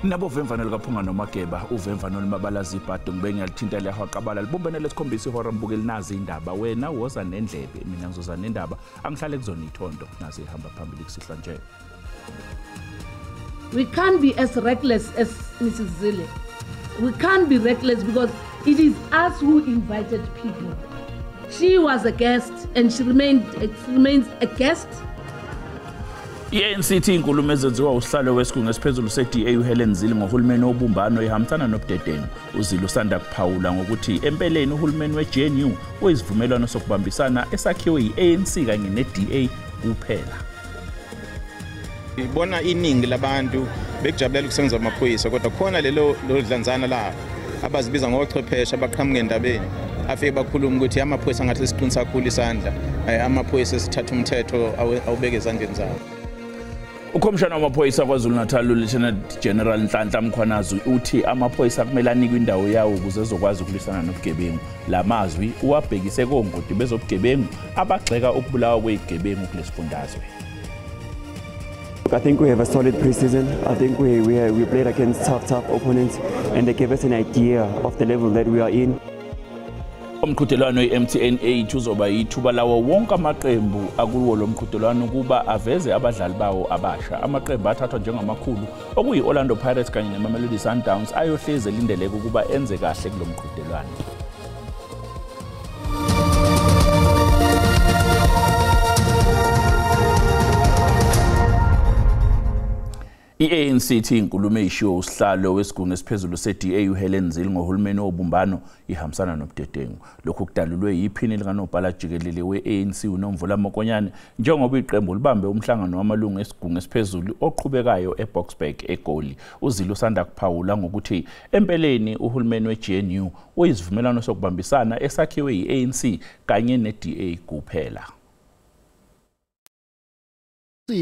Nabovemvano likaphunga nomageba uvemvano olumabalaza ibhadi ngibe ngiyalithinta liyahwaqabala libumbene lesikhombisa ihora mbukeli nazi indaba wena woza nendlebe mina ngizoza nendaba angihlale kuzona ithondo nazi ihamba phambili kusihlwa nje. We can't be as reckless as Mrs. Zille. We can't be reckless because it is us who invited people. She was a guest and she remains a guest. I-ANC ithi inkulumo ezenziwa usihlalo wesigungu esiphezulu se-DA uHelen Zille ngohulumeni wobumbano ihambisana nobudedengu. uZille usanda kuphawula ngokuthi empeleni uhulumeni we-GNU uyisivumelwano sokubambisana esakhiwe yi-ANC kanye ne-DA kuphela. Ngibona iningi labantu bekujabulela ukusebenza amaphoyisa kodwa khona lelo lodlanzana la abazibiza ngochwepheshe abaqhamuka endabeni afike bakhuluma ukuthi amaphoyisa ngathi siqinisa kakhulu isandla, amaphoyisa sithatha umthetho awubeke ezandleni zawo. Ukhomishana wamaphoyisa KwaZulu-Natal uLieutenant General Nhlanhla Mkhwanazi uthi amaphoyisa kumele anikwe indawo yawo ukuze ezokwazi ukulwisana nobugebengu. La mazwi uwabhekise kongoti bezobugebengu abagxeka ukubulawa kwezigebengu kulesifundazwe. I think we have a solid preseason. I think we played against tough opponents and they gave us an idea of the level that we are in. Umqhudelwano i-MTN 8 uzoba yithuba lawo wonke amaqembu akuwo lo mqhudelwano kuba aveze abadlali bawo abasha. Amaqembu athathwa njengamakhulu okuyi-Orlando Pirates kanye neMamelodi Sundowns ayohlezi elindeleke ukuba enze kahle kulo mqhudelwano. I-ANC ithi inkulumo eyishiwo usihlalo wesigungu esiphezulu se-DA uHelen Zille ngohulumeni wobumbano ihambisana nobudedengu. Lokhu kudalulwe yiphini likanobhala jikelele we-ANC uNomvula Mokonyane njengoba iqembu libambe umhlangano wamalungu esigungu esiphezulu oqhubekayo eBoksburg eGoli. uZille usanda kuphawula ngokuthi empeleni uhulumeni we-GNU uyisivumelwano sokubambisana esakhiwe yi-ANC kanye ne-DA kuphela.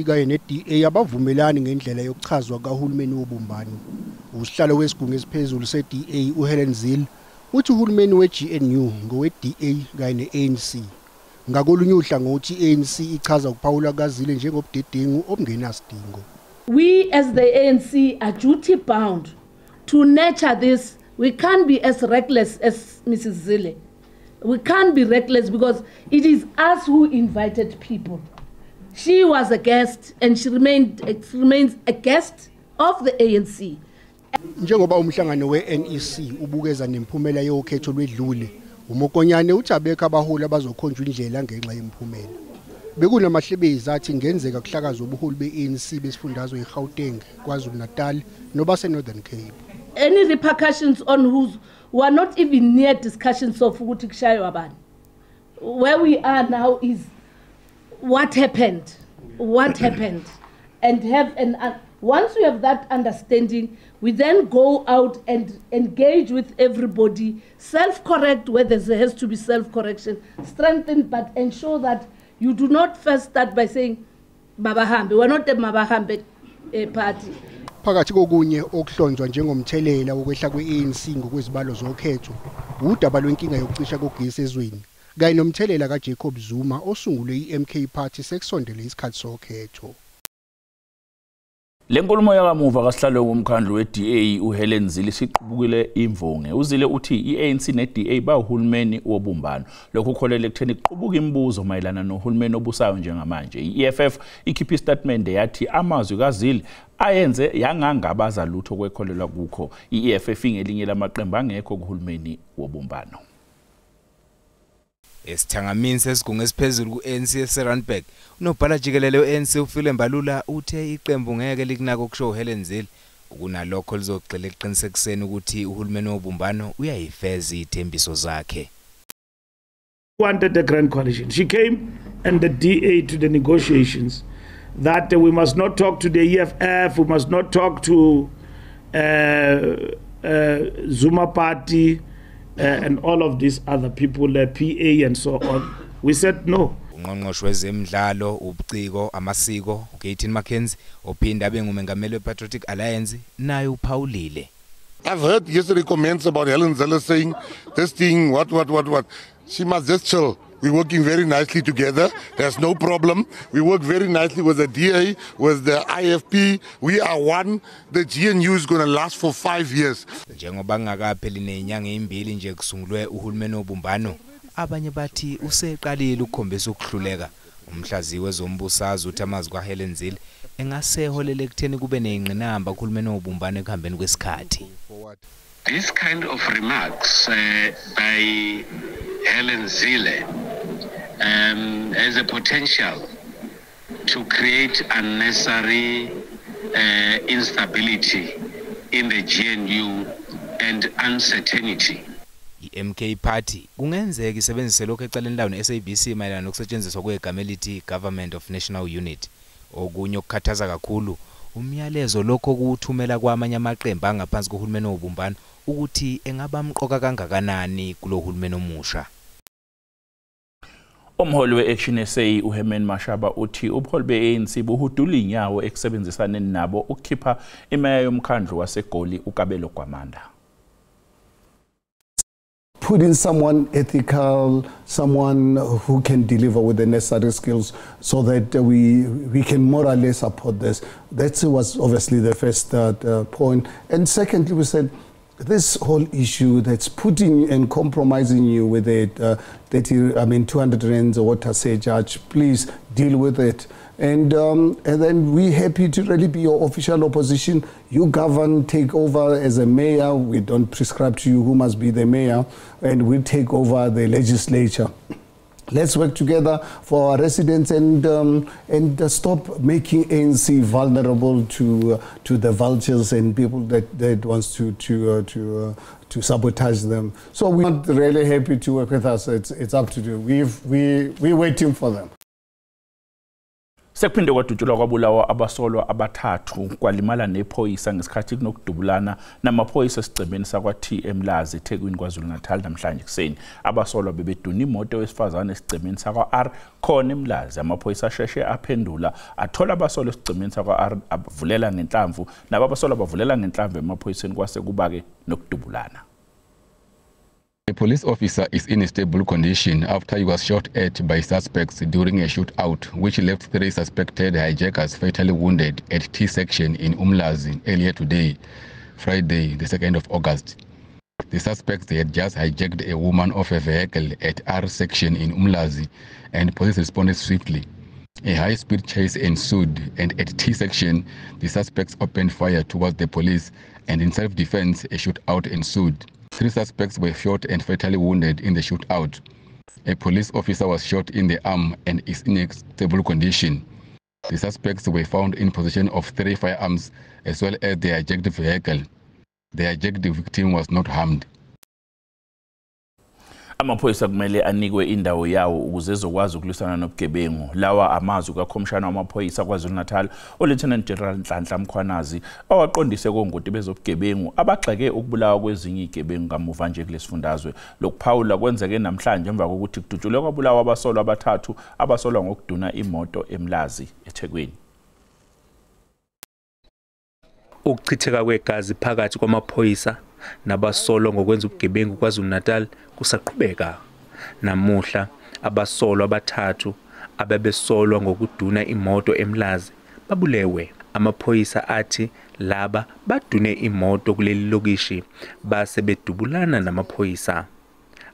Kanye ne-DA abavumelani ngendlela yokuchazwa kahulumeni wobumbano. Usihlalo wesigungu esiphezulu se-DA uHelen Zille uthi uhulumeni we-GNU ngowe-DA kanye ne-ANC. Ngakolunye uhlangothi i-ANC ichaza ukuphawula kaZille njengobudedengu obungenasidingo. We as the ANC are duty bound to nurture this. We can't be as reckless as Mrs. Zille. We can't be reckless because it is us who invited people. She was a guest and she remains a guest of the ANC. Njengoba umhlangano we-NEC ubukeza nemphumela yokhetho lwedlule, uMokonyane uthi abekho abaholi abazokhonjwa indlela ngenxa yemphumela. Bekunamahlebezi athi ngenzeka kuhlakazwe ubuholi be-ANC besifundazwe eGauteng, KwaZulu-Natal nobase-Northern Cape. Any repercussions on who's were not even near discussions of ukuthi kushaywa bani. Where we are now is what happened, and have an once we have that understanding, we then go out and engage with everybody, self-correct where there has to be self-correction, strengthen, but ensure that you do not first start by saying Mabahambe. We're not the Mabahambe party. Phakathi kokunye okuhlonzwa njengomthelela wokwehla kwe-ANC ngokwezibalo zokhetho, udaba lwenkinga yokucisha kogesi ezweni kanye nomthelela kaJacob Zuma osungule i-MK Party sekusondele isikhathi sokhetho. Le nkulumo yakamuva kasihlalo womkhandlu we-DA uHelen Zille isiqubukile imvunge. uZille uthi i-ANC ne-DA bawuhulumeni wobumbano. Lokhu kukholele ekutheni kuqubuka imibuzo mayelana nohulumeni obusayo njengamanje. I-EFF ikhiphe isitatimende yathi amazwi kaZille ayenze yangangabaza lutho kwekholelwa kukho. I-EFF ingelinye lamaqembu angekho kuhulumeni wobumbano. Esithangamini sesigungu esiphezulu ku-ANC eseRandburg, unobhala jikelele we-ANC uFile Mbalula uthe iqembu ngeke likunake okusho uHelen Zille, ukunalokho lizogxila ekuqinisekiseni ukuthi uhulumeni wobumbano uyayifeza izithembiso zakhe. Wanted the Grand Coalition. She came and the DA to the negotiations that we must not talk to the EFF, we must not talk to Zuma Party, and all of these other people, PA and so on. We said no. Ungqongqoshe wezemidlalo, ubuciko, amasiko, uGayton McKenzie ophinda abe ngumengameli wePatriotic Alliance naye uphawulile. I've heard yesterday comments about Helen Zille saying this thing, what. She must just chill. We're working very nicely together. There's no problem. We work very nicely with the DA, with the IFP. We are one. The GNU is going to last for 5 years. Njengoba kungakapheli nezinyanga ezimbili nje kusungulwe uhulumeni wobumbano, abanye bathi useqalile ukukhombisa ukuhluleka. Umhlaziyi wezombusazwe uthi amazwi kaHelen Zille engaseholele ekutheni kube nezingqinamba kuhulumeni wobumbano ekuhambeni kwesikhathi. This kind of remarks by Helen Zille has a potential to create unnecessary instability in the GNU and uncertainty. I-MK Party kungenzeka isebenzise lokho ecaleni layo ne-SABC mayelana nokusetshenziswa kwegama elithi Government of National Unity. Okunye okukhathaza kakhulu umyalezo lokho kuthumela kwamanye amaqembu angaphansi kohulumeni wobumbano ukuthi engaba mqoka kangakanani kulo hulumeni omusha. Umholi we-Action SA uHerman Mashaba uthi ubuholi be-ANC buhudula inyawo ekusebenzisaneni nabo ukukhipha imeya yomkhandlu waseGoli uKabelo Gwamanda. Put in someone ethical, someone who can deliver with the necessary skills so that we can more or less support this. That was obviously the first point. And secondly, we said this whole issue that's putting and compromising you with it, 200 rands water surcharge, please deal with it. And then we're happy to really be your official opposition. You govern, take over as a mayor. We don't prescribe to you who must be the mayor, and we take over the legislature. Let's work together for our residents and stop making ANC vulnerable to the vultures and people that wants to sabotage them. So we're not really happy to work with us. It's up to you. We're waiting for them. Sekuphinde kwadutshulwa kwabulawa abasolwa abathathu kwalimala nephoyisa ngesikhathi kunokudubulana namaphoyisa esigcemeni sakwa-T eMlazi eThekwini KwaZulu-Natal namhlanje kuseni. Abasolwa bebeduna imoto wesifazane esigcemeni sakwa-R khona eMlazi. Amaphoyisa asheshe aphendula athola abasolwa esigcemeni sakwa-R avulela ngenhlamvu, nabo abasolwa bavulela ngenhlamvu emaphoyiseni kwase kuba-ke nokudubulana. A police officer is in a stable condition after he was shot at by suspects during a shootout, which left 3 suspected hijackers fatally wounded at T-section in Umlazi earlier today, Friday, the 2nd of August. The suspects had just hijacked a woman off a vehicle at R section in Umlazi, and police responded swiftly. A high-speed chase ensued, and at T-section, the suspects opened fire towards the police, and in self-defense, a shootout ensued. 3 suspects were shot and fatally wounded in the shootout. A police officer was shot in the arm and is in a stable condition. The suspects were found in possession of 3 firearms as well as the hijacked vehicle. The hijacked victim was not harmed. Amaphoyisa kumele anikwe indawo yawo ukuze ezokwazi ukulwisana nobugebengu. Lawa amazwi kakhomishana wamaphoyisa KwaZulu-Natal uLieutenant General Nhlanhla Mkhwanazi awaqondise kongoti bezobugebengu abagxeke ukubulawa kwezinye izigebengu kamuva nje kulesifundazwe. Lokuphawula kwenzeke namhlanje emva kokuthi kudutshulwe kwabulawa abasolwa abathathu abasolwa ngokuduna imoto eMlazi eThekwini. Ukuchitheka kwegazi phakathi kwamaphoyisa nabasolwa ngokwenza ubugebengu KwaZulu-Natal kusaqhubeka. Namuhla abasolwa abathathu abebesolwa ngokuduna imoto eMlazi babulewe. Amaphoyisa athi laba badune imoto kuleli lokishi base bedubulana namaphoyisa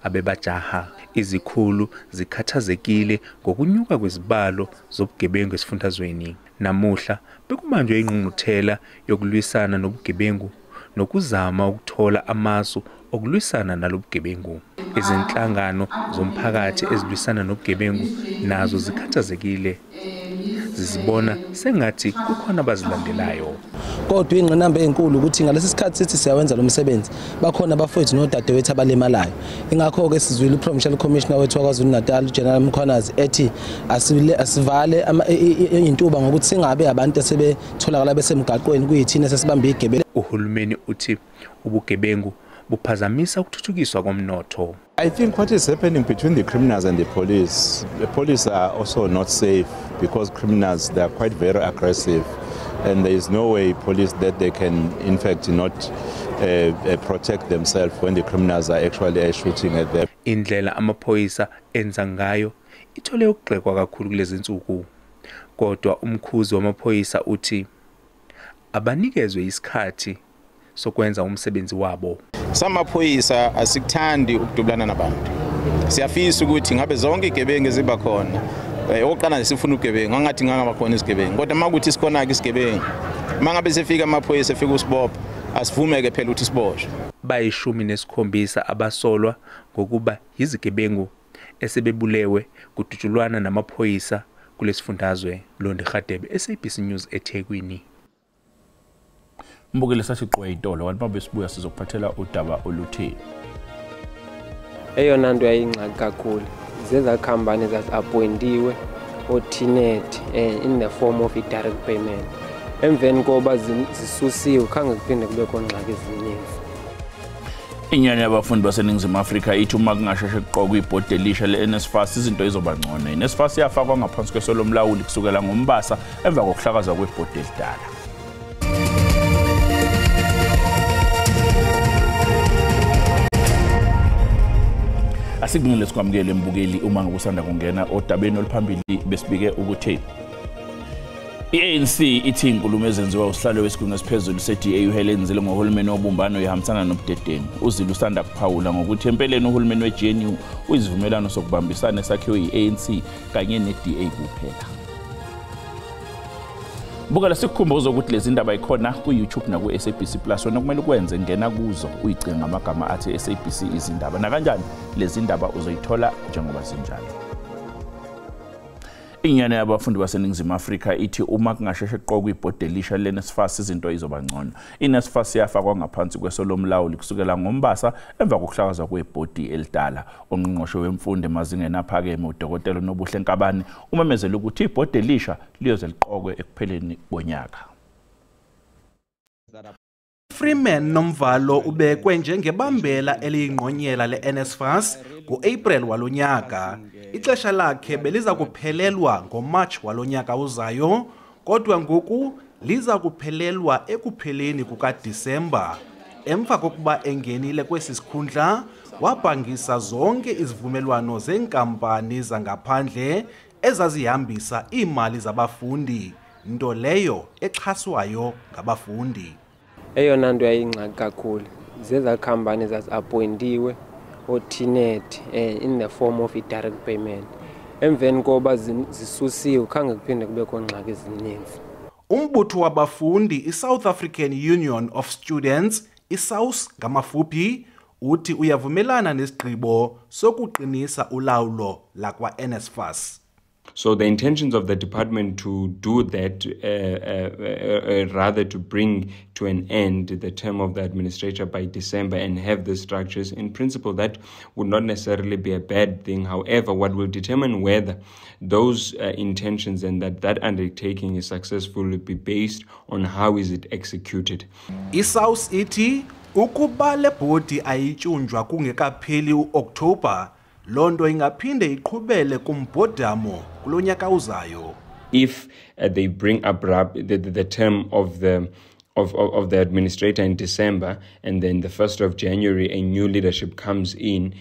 abebajaha. Izikhulu zikhathazekile ngokunyuka kwezibalo zobugebengu esifundazweni. Namuhla bekubanjwe ingqungquthela yokulwisana nobugebengu nokuzama ukuthola amasu okulwisana nalobugebengu. Izinhlangano zomphakathi ezilwisana nobugebengu nazo zikhathazekile, zizibona sengathi kukhona abazilandelayo. Kodwa ingqinamba enkulu ukuthi ngalesi sikhathi sithi siyawenza lo msebenzi bakhona abafowethu nodadewethu abalimalayo. Ingakho-ke sizwile uProvincial Commissioner wethu waKwaZulu-Natal uGeneral Mkhwanazi ethi asivale iy'ntuba ngokuthi singabe abantu asebetholakala besemgaqweni kuyithina esesibambe igebele. Uhulumeni uthi ubugebengu buphazamisa ukuthuthukiswa komnotho. I think what is happening between the criminals and the police are also not safe because criminals, they are quite very aggressive, and there is no way police that they can in fact not protect themselves when the criminals are actually shooting at them. Indlela amaphoyisa enza ngayo ithole ukugxekwa kakhulu kulezi insuku. Kodwa umkhuzi wamaphoyisa uthi abanikezwe isikhathi sokwenza umsebenzi wabo. Samaphoyisa asikuthandi ukudubulana nabantu. Siyafisa ukuthi ngabe zonke igebengu eziba khona. Oqala nje sifuna ubugebengu, angathi ngangaba khona isigebengu. Kodwa makuthi sikhona ke isigebengu, mangabe sefika amaphoyisa efika usibopha, asivumeke phela ukuthi siboshwe. Bayi-17 abasolwa ngokuba yizigebengu esebebulewe kudutshulwana namaphoyisa kulesifundazwe. Londi Khadebe, SABC News, eThekwini. Mbukele sasiqwe itolo kanti mabe sibuya sizokuphathela udaba oluthi eyona nto yayingxaki kakhulu zeza company zazi-appointiwe oTnet in the form of i-direct payment. Emveni koba zisusiwe khange kuphinde kubekho ngxaki ezininzi. Inyanya yabafundi baseNingizimu Afrika ithi uma kungasheshe kuqokwa ibhodi elisha le-NSFAS izinto izoba ngcono. I-NSFAS yafakwa ngaphansi kweso lomlawuli kusukela ngoMbasa emva kokuhlakazwa kwebhodi elidala. Asikubingelele sikwamukele mbukeli uma ngokusanda kungena odabeni oluphambili besibike ukuthi i-ANC ithi inkulumo ezenziwa usihlalo wesigungu esiphezulu se-DA uHelen Zille ngohulumeni wobumbano ihambisana nobudedengu. UZille usanda kuphawula ngokuthi empeleni uhulumeni we-GNU uyisivumelwano sokubambisana esakhiwe yi-ANC kanye ne-DA kuphela. Bukela sikukhumbuza ukuthi lezi ndaba ikhona ku-YouTube naku-SABC Plus. Wena kumele ukwenze ngena kuzo uyicinge ngamagama athi SABC izindaba. Nakanjani lezi ndaba uzoyithola njengoba zinjalo. Inyanya yabafundi baseNingizimu Afrika ithi uma kungasheshe kuqokwa ibhodi elisha le-NSFAS izinto izoba ngcono. I-NSFAS yafakwa ngaphansi kweso lomlawuli kusukela ngoMbasa emva kokuhlakazwa kwebhodi elidala. Ungqongqoshe wemfundo emazingeni aphakeme uDokotela Nobuhle Nkabane umemezele ukuthi ibhodi elisha liyoze liqokwe ekupheleni konyaka. Freeman Nomvalo ubekwe njengebambela eliyingqonyela le-NSFAS ngo-April walonyaka. Ixesha lakhe beliza kuphelelwa ngoMarch walonyaka uzayo, kodwa ngoku liza kuphelelwa ekupheleni kukaDisemba. Emva kokuba engenile kwesi sikhundla, wabhangisa zonke izivumelwano zenkampani zangaphandle ezazihambisa iimali zabafundi, nto leyo exhaswayo ngabafundi. Eyona nto yayingxaki kakhulu zeza company zazi-appointiwe oTnet in the form of i-direct payment. Emveni koba zisusiwe khange kuphinde kubekho ngxaki ezininzi. Umbutho wabafundi iSouth African Union of Students, iSAUS ngamafuphi, uthi uyavumelana nesigqibo sokuqinisa ulawulo lakwa-NSFAS. So the intentions of the department to do that, rather to bring to an end the term of the administrator by December and have the structures, in principle, that would not necessarily be a bad thing. However, what will determine whether those intentions and that undertaking is successful will be based on how is it executed. ISAUS ithi ukuba le bhodi ayityunjwa kungekapheli uOktoba, loo nto ingaphinde iqhubele kumbhodamo kulonyaka uzayo. If they bring abrupt the term of the of the administrator in December, and then the 1st of January a new leadership comes in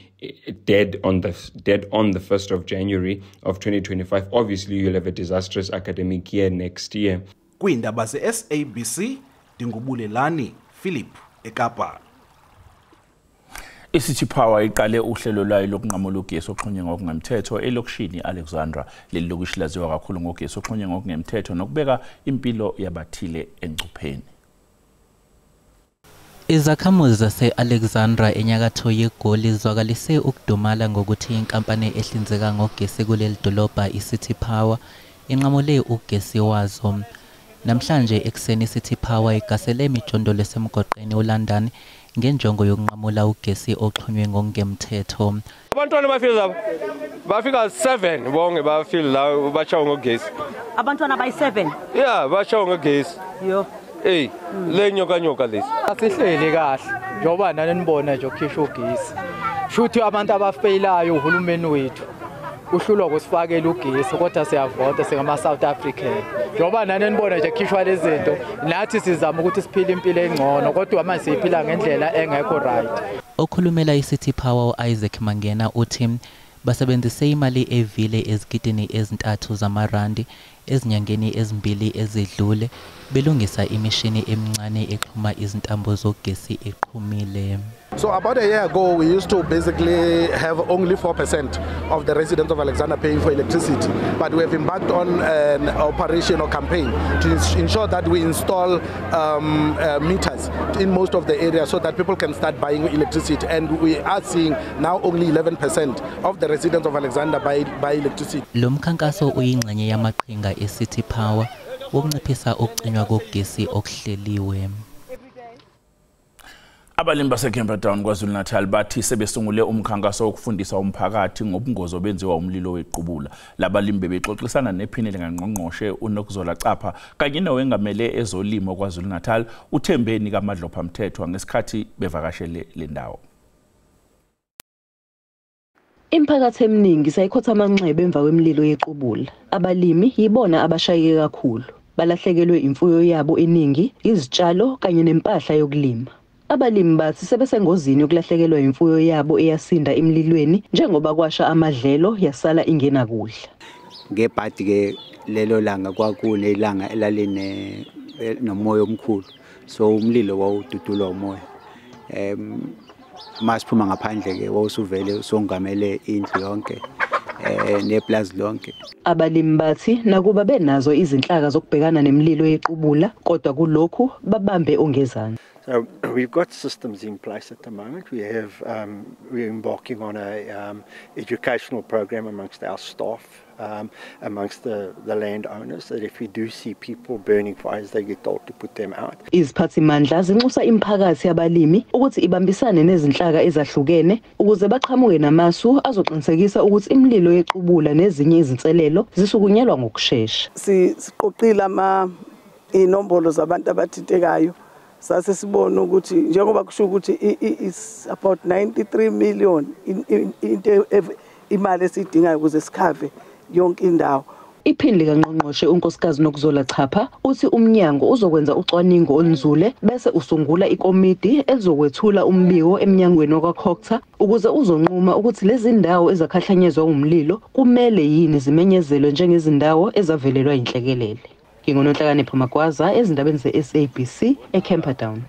dead on the 1st of January of 2025, obviously you'll have a disastrous academic year next year. Kwiindaba ze-SABC ndingubulelani Philip eKapa. I-City Power iqale uhlelo lwayo lokunqamula ugesi oxhunywe ngokungemthetho elokishini i-Alexandra. Leli lokishi laziwa kakhulu ngogesi oxhunywe ngokungemthetho nokubeka impilo yabathile engcupheni. Izakhamuzi zase-Alexandra enyakatho yeGoli zizwakalise ukudumala ngokuthi inkampani ehlinzeka ngogesi kuleli dolobha i-City Power inqamule ugesi wazo. Namhlanje ekuseni i-City Power igasele imijondolo esemgwaqeni uLondon ngenjongo yokunqamula ugesi oxhunywe ngokungemthetho. Abantwana bafika lapha bafika 7 bonke bafika la bashawa ngogesi. Abantwana bayi-7? Yeah, bashawa ngogesi. Yo. Hey, le nyoka nyoka lesi. Asihleli kahle njengoba nani nibona nje ukukhishwa ugesi. Shuthi abantu abafeyilayo uhulumeni wethu. Uhlulwa kusifakela ugesi kodwa siyavota singama South African. Njengoba nani nibona nje khishwa lezi zinto nathi sizama ukuthi siphile impilo engcono kodwa manje siphila ngendlela engekho right. Okhulumela iCity Power uIsaac Mangena uthi basebenzise imali evile ezigidini 3 zamarandi ezinyangeni ezimbili ezidlule belungisa imishini emincane exhuma izintambo zogesi eqhumile. So about a year ago, we used to basically have only 4% of the residents of Alexandra paying for electricity. But we have embarked on an operation or campaign to ensure that we install meters in most of the areas so that people can start buying electricity. And we are seeing now only 11% of the residents of Alexandra buy electricity. Lo mkhankaso uyingxenye yamaqhinga eCity Power wokunciphisa ukucinywa kogesi okuhleliwe. Abalimi baseCamperdown KwaZulu-Natal bathi sebesungule umkhankaso wokufundisa umphakathi ngobungozi obenziwa umlilo wequbula. Labalimi bebexoxisana nephini likaNgqongqoshe uNokuzola Capa kanye nowengamele ezolimo KwaZulu-Natal uThembeni kaMadlopha Mthethwa ngesikhathi bevakashele le ndawo. Imiphakathi eminingi sayikhotha amanxeba emva kwemililo yequbula. Abalimi yibona abashayeke kakhulu. Balahlekelwe imfuyo yabo eningi, izitshalo kanye nempahla yokulima. Abalimi bathi sebesengozini yokulahlekelwa imfuyo yabo eyasinda emlilweni njengoba kwasha amadlelo yasala ingenakudla. Ngebhadi ke lelo langa kwakunelanga elaline nomoya omkhulu, so umlilo wawududulwa umoya. Masiphuma ngaphandle ke wawusuvele usongamele indlu yonke neplaza lonke. Abalimi bathi nakuba benazo izinhlaka zokubhekana nemililo yequbula kodwa kulokhu babambe ongezansi. So we've got systems in place at the moment. We have we're embarking on a educational program amongst our staff, amongst the landowners, that if we do see people burning fires, they get told to put them out. Iziphathimandla zinxusa imiphakathi yabalimi ukuthi ibambisane nezinhlaka ezahlukene ukuze baqhamuke namasu azoqinisekisa ukuthi imililo yequbula nezinye izinselelo zisukunyelwa ngokushesha. Siqoqile ama inombolo zabantu abathintekayo. Sase sibona ukuthi njengoba kusho ukuthi is about 93 million into imali esidingayo ukuze sikhave yonke indawo. Iphini likaNgqongqoshe uNkosikazi Nokuzola Chapha uthi umnyango uzokwenza ucwaningo olunzule bese usungula ikomiti elizokwethula umbiko emnyangweni wakwaCogta ukuze uzonquma ukuthi lezi ndawo ezakhahlanyezwa umlilo kumele yini zimenyezelwe njengezindawo ezavelelwa inhlekelele. NginguNonhlakanipho Magwaza ezindabeni ze-SABC eCamperdown.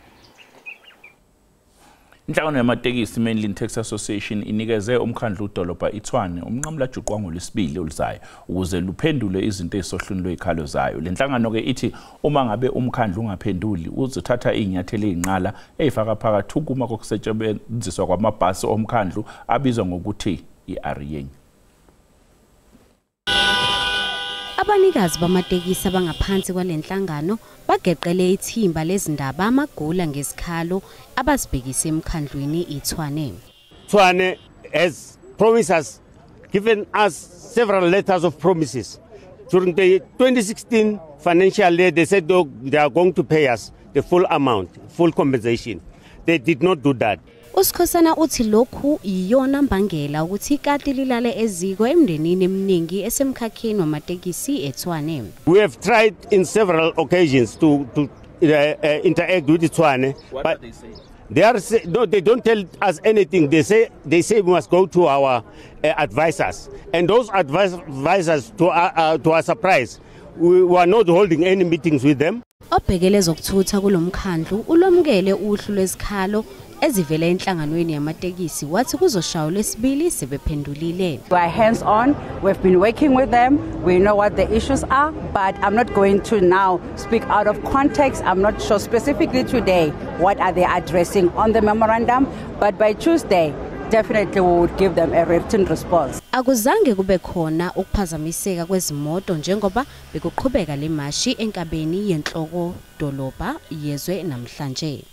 Inhlangano yamatekisi Mainland Taxi Association inikeze umkhandlu udolobha iTshwane umnqamulajuqu ngolwesibili oluzayo ukuze luphendule izinto ezisohlwini lwezikhalo zayo. Le nhlangano ke ithi uma ngabe umkhandlu ungaphenduli uzothatha izinyathelo ezinqala ezifaka phakathi ukuma kokusetshenziswa kwamabhasi omkhandlu abizwa ngokuthi i-Arieng. Abanikazi bamatekisi abangaphansi kwalenhlangano bageqele ithimba lezindaba amagula ngesikhalo abasibhekise emkhandlwini iTshwane. Tshwane has promised us, given us several letters of promises. During the 2016 financial year, they said they are going to pay us the full amount, full compensation. They did not do that. Usikhosana uthi lokhu iyona mbangela ukuthi ikati lilale eziko emndenini eminingi esemkhakheni wamatekisi eTshwane. We have tried in several occasions to interact with Tshwane. What but do they say? They are no, they don't tell us anything. They say we must go to our advisors, and those advisors, to our surprise, we were not holding any meetings with them. Obhekele zokuthutha kulomkhandlu ulomkele uhlu lwezikhalo ezivela enhlanganweni yamatekisi wathi kuzoshaywa lesibili sebephendulile. We are hands on. We've been working with them. We know what the issues are, but I'm not going to now speak out of context. I'm not sure specifically today what are they addressing on the memorandum, but by Tuesday definitely we would give them a written response. Akuzange kube khona ukuphazamiseka kwezimoto njengoba bekuqhubeka le mashi enkabeni yenhloko dolobha yezwe namhlanje.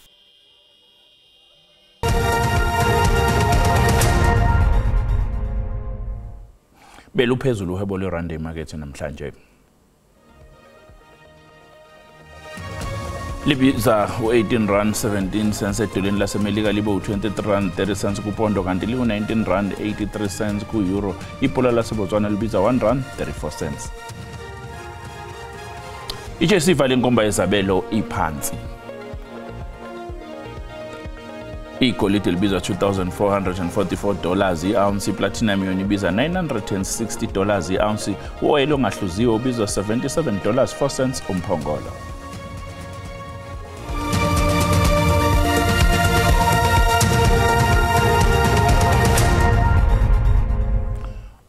Beluphezulu uhwebo lwerandi emakethe namhlanje. Libiza u-18 rand 17 cents edoleni laseMelika, libe u-23 rand 30 cents kupondo, kanti liwu-19 rand 83 cents ku-euro. Ipola laseBotswana libiza 1 rand 34 cents. I-JSE ivale inkomba yezabelo iphansi. Igolide libiza $2,444 i-ounce, iplatinum yona ibiza $960 i-ounce, u-oyela ongahluziwe ubizwa $77.04 umphongolo.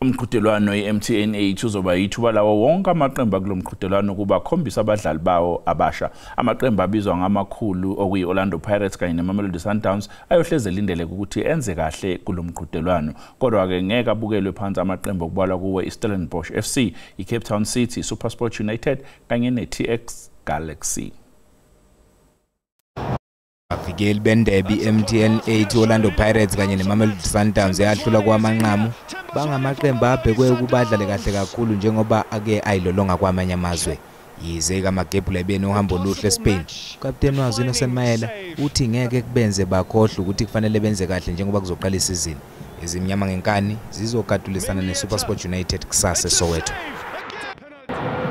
Umqhudelwano i-MTN 8 uzoba yithuba lawo wonke amaqembu akulo mqhudelwano ukuba akhombise abadlali bawo abasha. Amaqembu abizwa ngamakhulu okuyi-Orlando Pirates kanye neMamelodi Sundowns ayohleze elindeleke ukuthi enze kahle kulo mqhudelwano. Kodwa-ke ngeke abukelwe phansi amaqembu okubalwa kuwo i-Stellenbosch FC, i-Cape Town City, SuperSport United kanye ne-TS Galaxy. Abavikeli bendebe i-MTN 8 Orlando Pirates kanye neMamelodi Sundowns yahlulwa kwamanqamu bangamaqembu abhekwe ukuba adlale kahle kakhulu njengoba ake ayilolonga kwamanye amazwe. Yize kaMagebhula ebenohambo oluhle eSpain, ukapteni wazo Innocent Mayela uthi ngeke kubenze bakhohlwe ukuthi kufanele benze kahle njengoba kuzoqala isizini. Ezimnyama ngenkani zizogadulisana neSuperSport United kusasa eSoweto.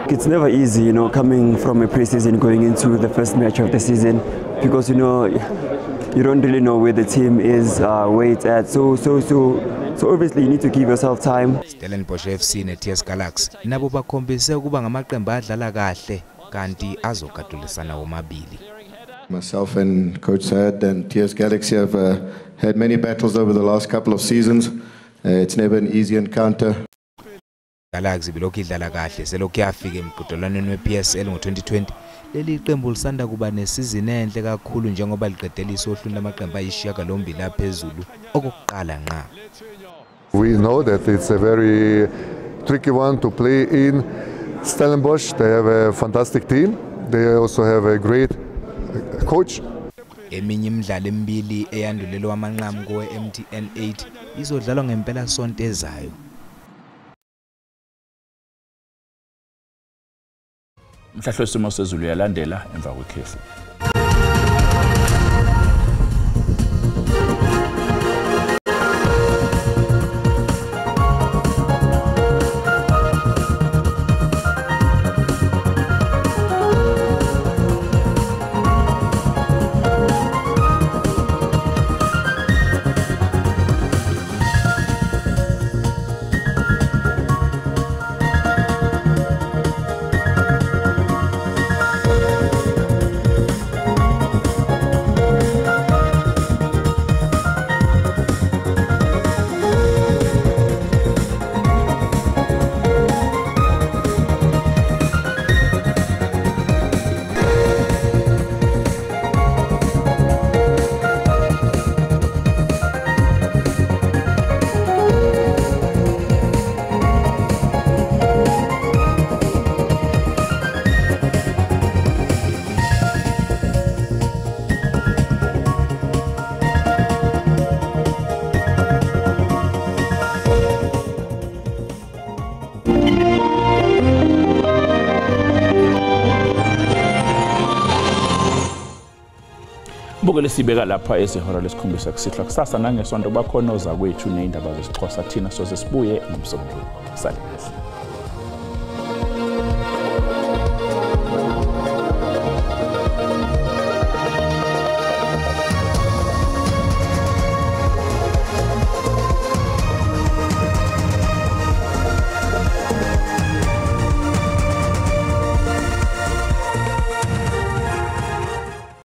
It's never easy, you know, coming from a pre-season going into the first match of the season, because you know you don't really know where the team is, where it's at. So obviously you need to give yourself time. Stellenbosch FC ne-TS Galaxy nabo bakhombise ukuba ngamaqembu adlala kahle kanti azogadulisana womabili. Myself and Coach Sayed and TS Galaxy have had many battles over the last couple of seasons. It's never an easy encounter. Galaxy bilokhu idlala kahle selokhu yafika emqhudelwaneni we-PSL ngo-2020. Leli qembu lisanda kuba nesizini enhle kakhulu njengoba liqedela isohlwini lamaqembu ayisishiyagalombili aphezulu okokuqala ngqa. We know that it's a very tricky one to play in Stellenbosch. They have a fantastic team. They also have a great coach. Eminye imidlalo emibili eyandulelwa amanqamu kowe-MTN 8 izodlalwa ngempela sonto ezayo. Umhlahlo wesimo sezulu uyalandela emva kwekhefu. Bukele sibeka lapha ezihora lesikhombisa kusihlwa kusasa nangesonto bakhona ozakwethu nezindaba zesiXhosa. Thina soze sibuye ngomsombuluko. Sale kahle.